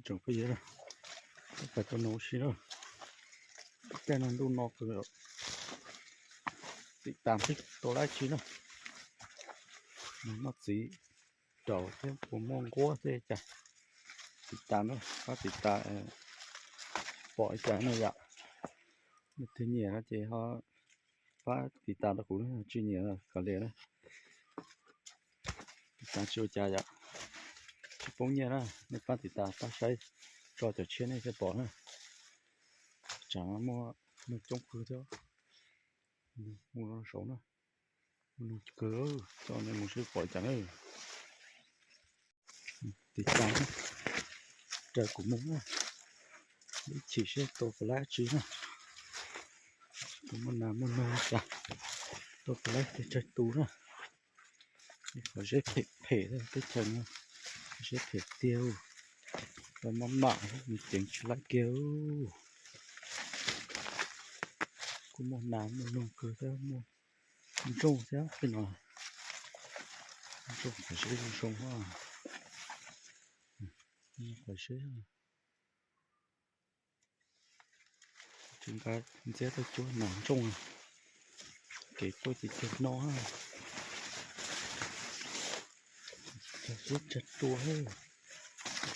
Tsoom phooj ywg, pais tua noog ua si na. Tej no ntuj no kawg, tiv tas seb tua dab tsi na. Noj txiv raus thiab puas muaj nquab thiab cas. Tiv tas na, pab tiv tas pom li cas na yom. Nej twg nyiam no ces ho pab tiv tas rau kuv, tsis nyiam kom liam na. Tiv tas tsis ua cas yom, tsis poob nyiaj na, nej pab tiv tas pab saib tso cov tshiab nej thiaj pom na. Tsam muaj noog coob kawg thiab. Mus no saud na, muaj noog kawg, coj nej mus seb pom cas na. Tiv tas raws kuv mus na, ib chim seb tua puas laib dab tsi na. Tua muaj nas muaj noog cas, tua puas laib tej tsawg tus na. Qhov zeb phem phem teb chaws no, zeb phem tiag, tau maj mam mus ceev tsis laib kiag. Kuj muaj nas muaj noog kawg thiab, muaj ntsooj thiab tej no. Ntsooj qhov zeb zoo zoo, qhov zeb. Tsis nqa ntxiab tuaj cuab nas ntsooj, kev tuaj ces cag no. Cag sib tsag tua,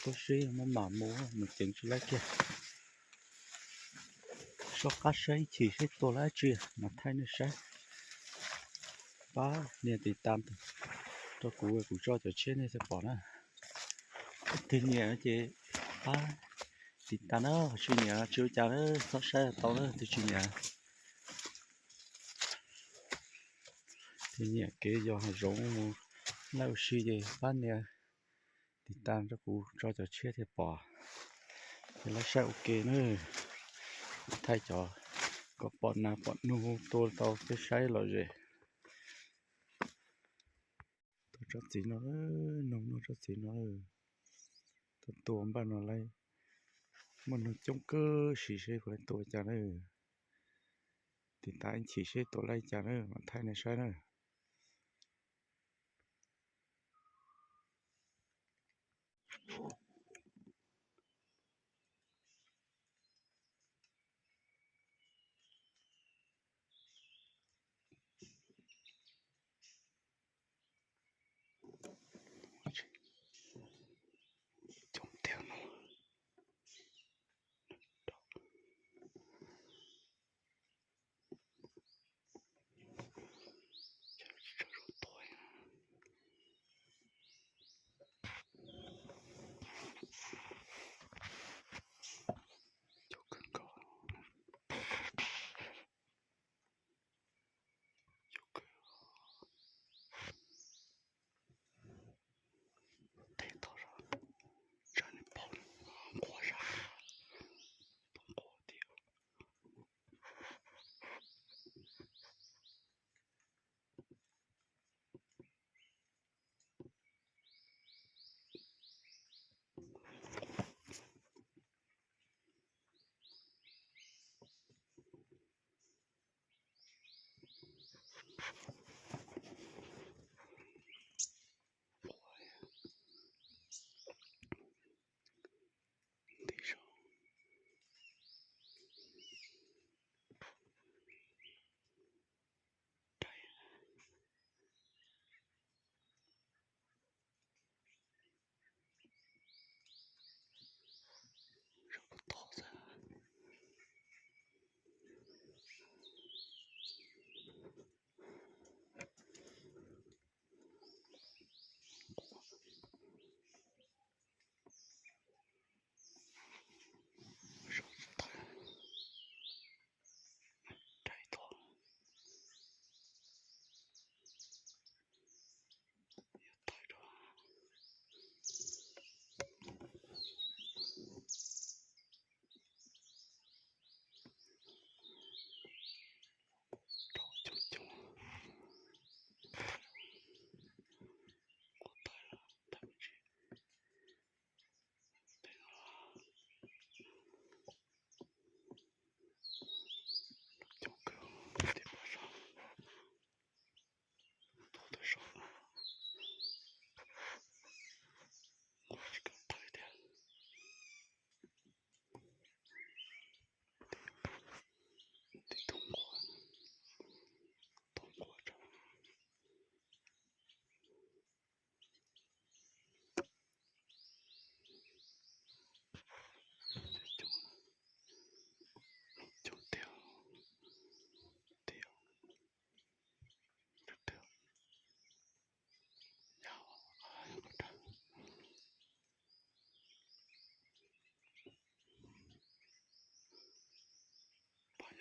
tuaj sib maj mam mus, mus ceev tsis laib kiag. Sob qab saib ib chim seb tua laib dab tsi mas thaij nej saib. Pab nias tiv tas rau kuv, kuv tso cov tshiab nej thiaj pom na. Tus twg nyiam ces pab tiv tas na, tsis nyiam tsis ua cas na, txhob saib tau na tus tsis nyiam. Tus nyiam kev yos hav zoov mus laij ua si ces pab nias tiv tas rau kuv tso cov tshiab thiaj pom. Ces lawv saib ua ke na, thaij cov kom pom nas pom noog tua tau peb saib lom zem. Tua tsob txiv no, noog noj tsob txiv no, tua tua npaj no lawm. Muaj noog coob kawg, sim seb puas tua cas na. Tiv tas ib chim seb tua laib cas na, mam thaij nej saib na. Coob tiag no.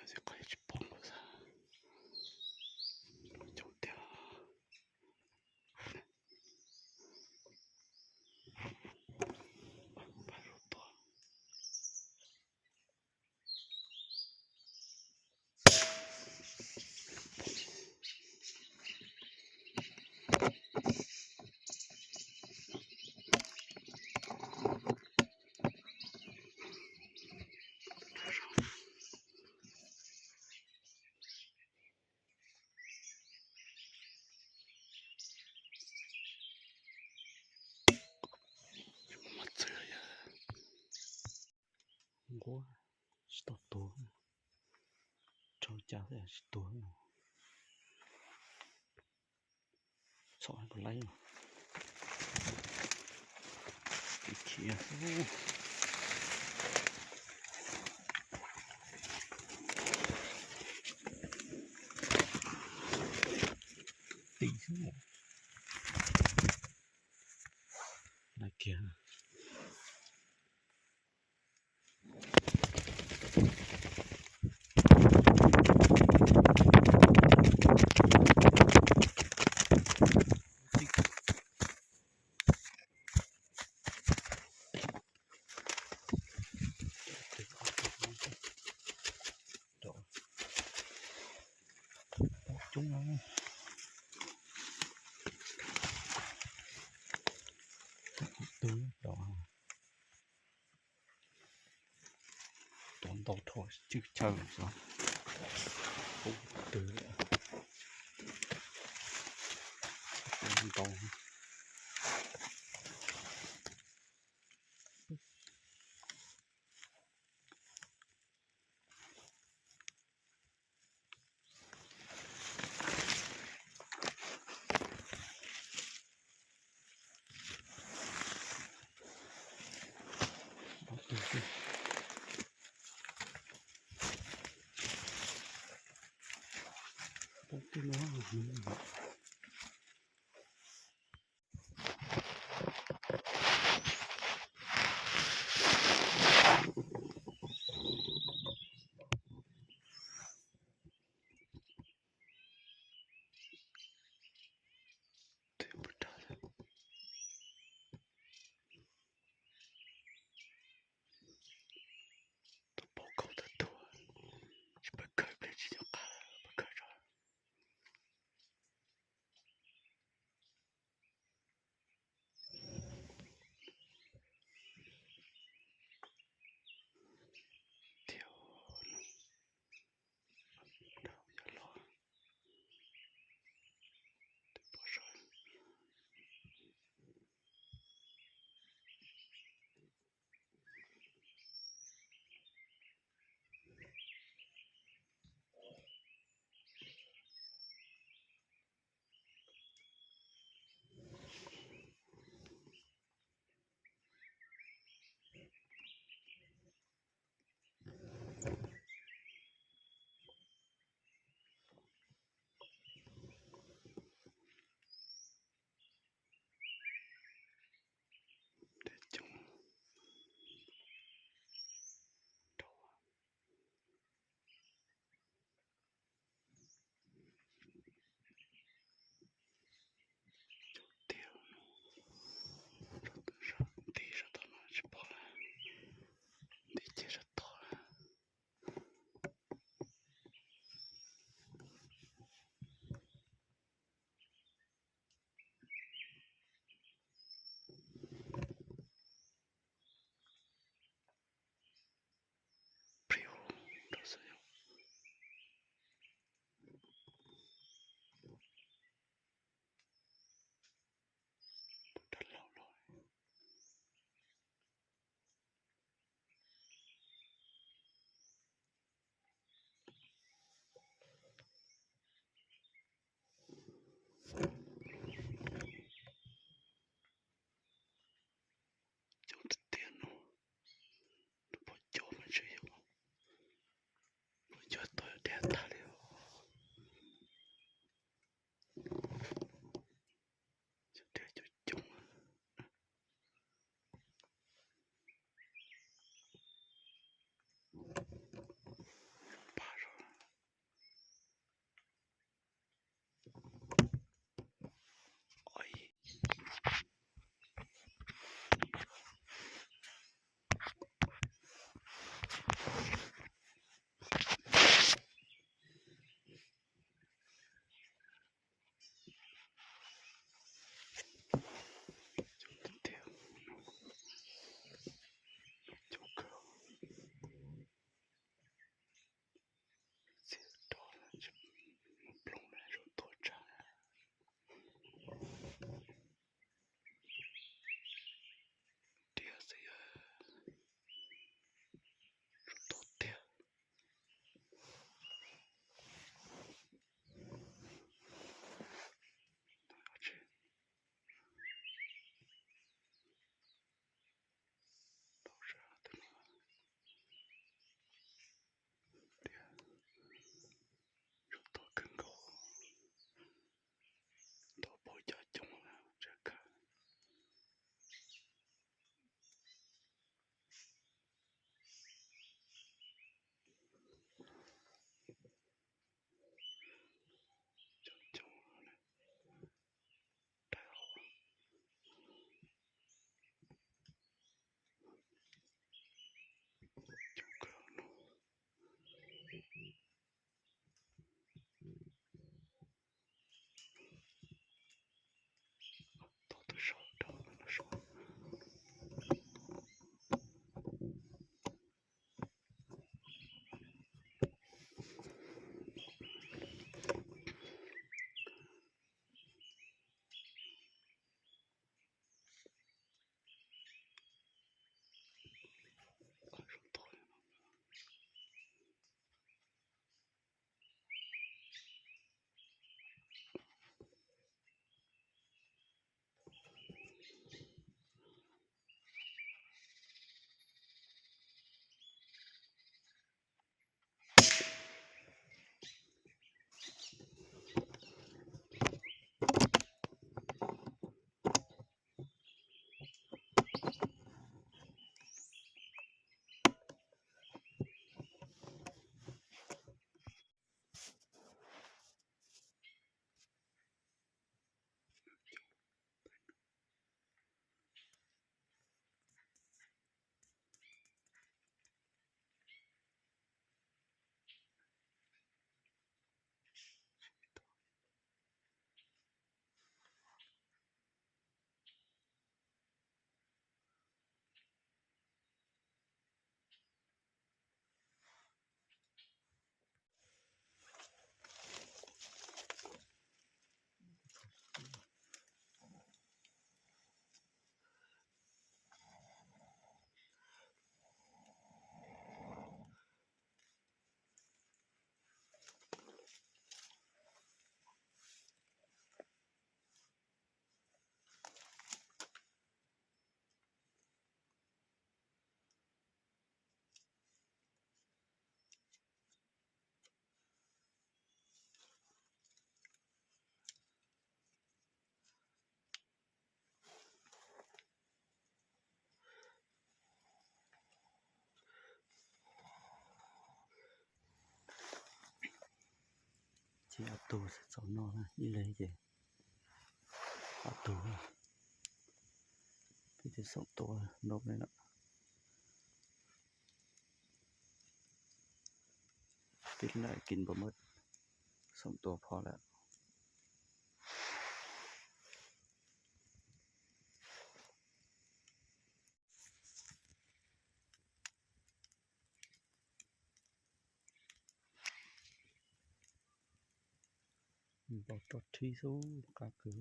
Xyov qhov tsis pom xwb. Coob tiag. Pab lub tuaj. Nquab tsis tau tuag, rau cas xwb tsis tuag. Txhob laib, khiav xwb. Tim xwb. Nai kiag. Coob, twb rau. Tuav ntau dhau cwj chaw xwb. Pub twg ntau. Pub twg no. Tus pom khaub tag tuag, tsis pab khawb pliag tsis nco qab pab khawb tso. Ces ob tug txaus noj na, ib leeg ces ob tug. Peb twb xoom tua nrau li lawm. Peb lam kis npam mab xoom tua phom lawm. Npau roj thib xwb qab kawg.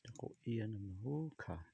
Cov qaum iab no mas ub khav.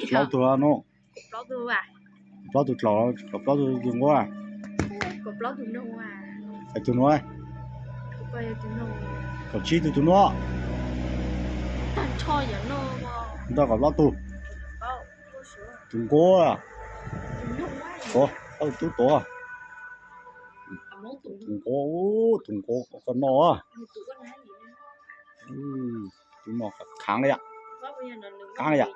Plaub tug no, plaub tug tlaus, kaum plaub tug tus nquab. Tus no, kaum tsib tug tus no, nrog kaum plaub tug tus nquab. Tus tub tuav, tus nquab, tus nquab koj noj. Tus no khaav li, qaab li yom.